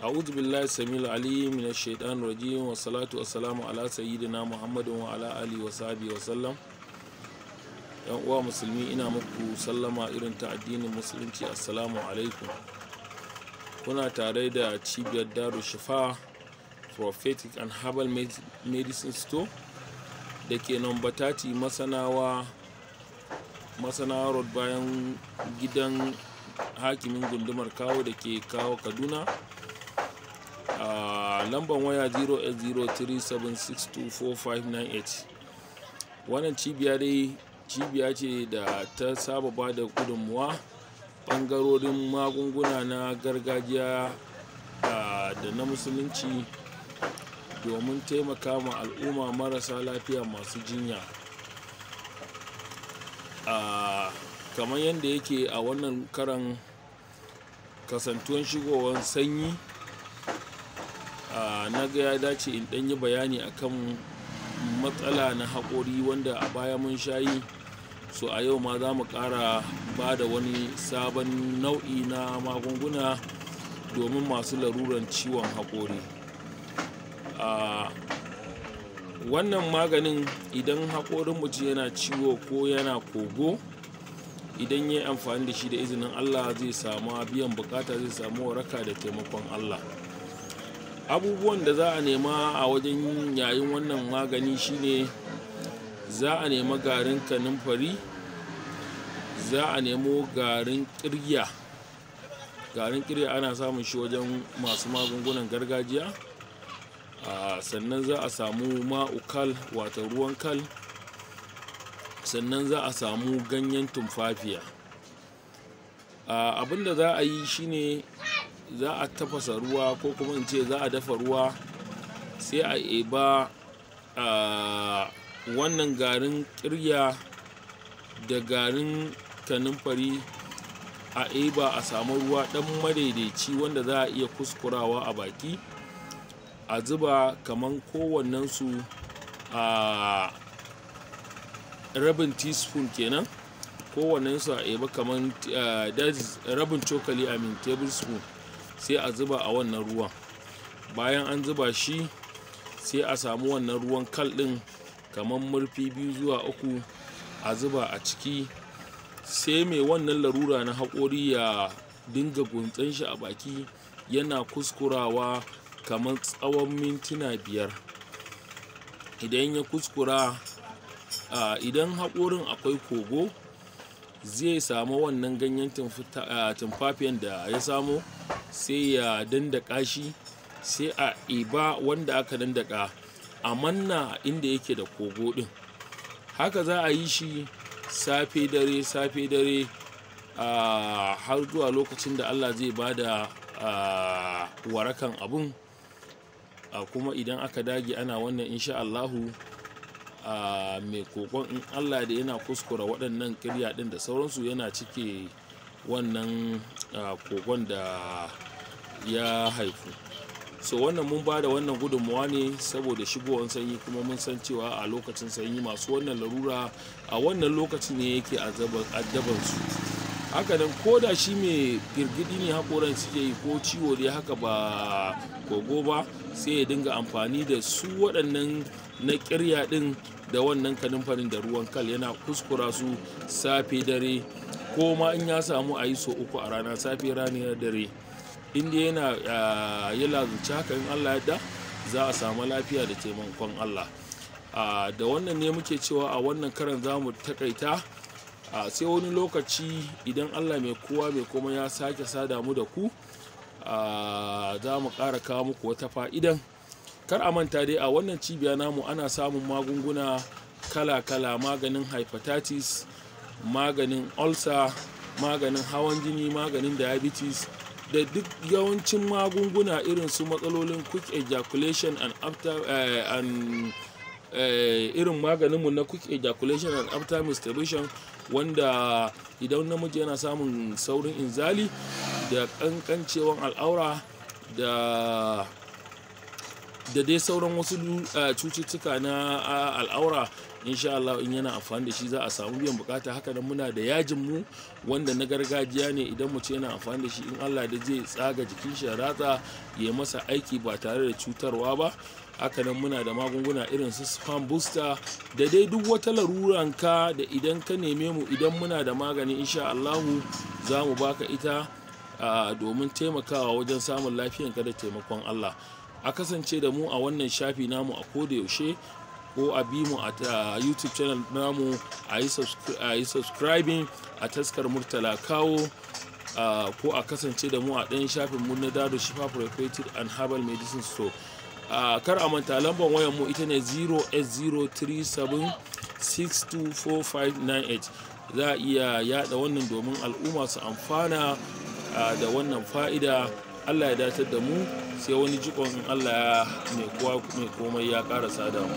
A'udhu billahi samil alim minash shaitanir rajim, wa salatu wassalamu ala sayyidina Muhammadin wa ala alihi wa sahbihi wa sallam. Yan uwa musulmi, ina muku sallama irin ta addinin musulunci, assalamu alaikum. Kuna tare da cibiyar Daru Shifa Prophetic and Herbal Medicine Store da ke nomba 30 Masanawa Road, bayan gidan hakimin gundumar Kawo da ke Kawo, Kaduna, a lambar waya 08037624598. Wannan cibiya dai cibiya ce da ta saba ba da gudunmuwa ɓangarorin magunguna na gargajiya da na musulunci domin taimaka ma al'umma marasa lafiya masu jinya. Kamar yadda yake a wannan karan, kasantuwan shigowar sanyi, na ga ya dace in ɗan yi bayani akan matsala na haƙori wanda a baya mun sha yi. So a yau ma za mu ƙara ba da wani sabon nau'i na magunguna domin masu laruran ciwon haƙori. Wannan maganin, idan haƙorin mutum yana ciwo ko yana kogo, idan ya yi amfani da shi, da izinin Allah zai samu biyan bukata, zai samu waraka da taimakon Allah. Abubuwan da za a nema a wajen yayin wannan magani shine za a nema garin kanumfari, za a nemo garin ƙirya. Garin ƙirya ana samun shi wajen masu magungunan gargajiya. Sannan za a samu ma'ukal, wato ruwan kal. Sannan za a samu ganyen tumfafiya. Abin da za a yi shine za a tafasa ruwa, ko kuma in ce za a dafa ruwa, sai a eba wannan garin ƙirya da garin kanumfari, a eba a samu ruwa ɗan madaidaici wanda za a iya kuskurawa a baki, a zuba kaman kowannensu a rabin teaspoon kenan. Kowannensu a eba kaman rabin cokali, I mean tablespoon, sai a zuba a wannan ruwan. Bayan an zuba shi, sai a samu wannan ruwan kal ɗin kaman murfi biyu zuwa uku, a zuba a ciki, sai mai wannan larura na haƙori ya dinga guntsan shi a baki yana kuskurawa kamar tsawon mintuna 5. Idan ya kuskura, idan haƙorin akwai kogo, zai samu wannan ganyen tumfafiyan da ya samo, sai ya dandaka shi, sai a eba wanda aka dandaka a manna inda yake da kogo ɗin. Haka za a yi shi safe dare, safe dare, har zuwa lokacin da Allah zai ba da warakan abun. Kuma idan aka dage ana wannan, insha Allahu, mai kogon, in Allah da yana kuskura waɗannan ƙirya ɗin da sauransu, yana cike wannan kogon da ya haifu. So wannan mun ba da wannan gudunmawa ne saboda shigowar sanyi, kuma mun san cewa a lokacin sanyi masu wannan larura a wannan lokacin ne yake addaban su. Haka nan ko da shi mai girgidi ne haƙoran suke yi ko ciwo dai haka ba kogo ba, sai ya dinga amfani da su waɗannan na ƙirya ɗin da wannan kanumfarin da ruwan kal, yana kuskura su safe dare, ko ma in ya samu a yi so uku a rana, safe, rana, dare. In dai yana ya lazumci haka, in Allah yadda za a samu lafiya da taimakon Allah. Da wannan ne muke cewa a wannan karan za mu takaita, sai wani lokaci idan Allah mai kowa mai komai ya sake sada mu da ku, za mu ƙara kawo muku wata fa'idan. Kar a manta dai, a wannan cibiya namu ana samun magunguna kala-kala: maganin hepatitis, maganin ulcer, maganin hawan jini, maganin diabetes, da duk yawancin magunguna irin su matsalolin quick ejaculation and after and irin maganinmu na quick ejaculation and after masturbation, wanda idan namiji yana samun saurin inzali da kankancewan al'aura da dai sauran wasu cututtuka na al'aura. Insha Allah in yana amfani da shi za a samu biyan bukata. Haka nan muna da yajin mu wanda na gargajiya ne, idan mutum yana amfani da shi in Allah da zai tsaga jikin shi ya ratsa ya masa aiki ba tare da cutarwa ba. Haka nan muna da magunguna irin su spam booster da dai duk wata laruran ka da idan ka neme mu, idan muna da magani insha Allahu za mu baka ita domin taimakawa wajen samun lafiyanka da taimakon Allah. A kasance da mu a wannan shafi namu a koda yaushe, ko a bi mu a YouTube channel namu, a yi subscribing a Taskar Murtala Kawo, ko a kasance da mu a ɗayan shafin mu na Dado Shifa Therapeutic and Herbal Medicine Store. Kar a manta lambar wayar mu ita ne 0S037624598. Za a iya yada wannan domin al'umma su amfana da wannan fa'ida. Allah ya datar da mu, sai wani jikon in Allah ya mai kowa mai komai ya karasa da mu.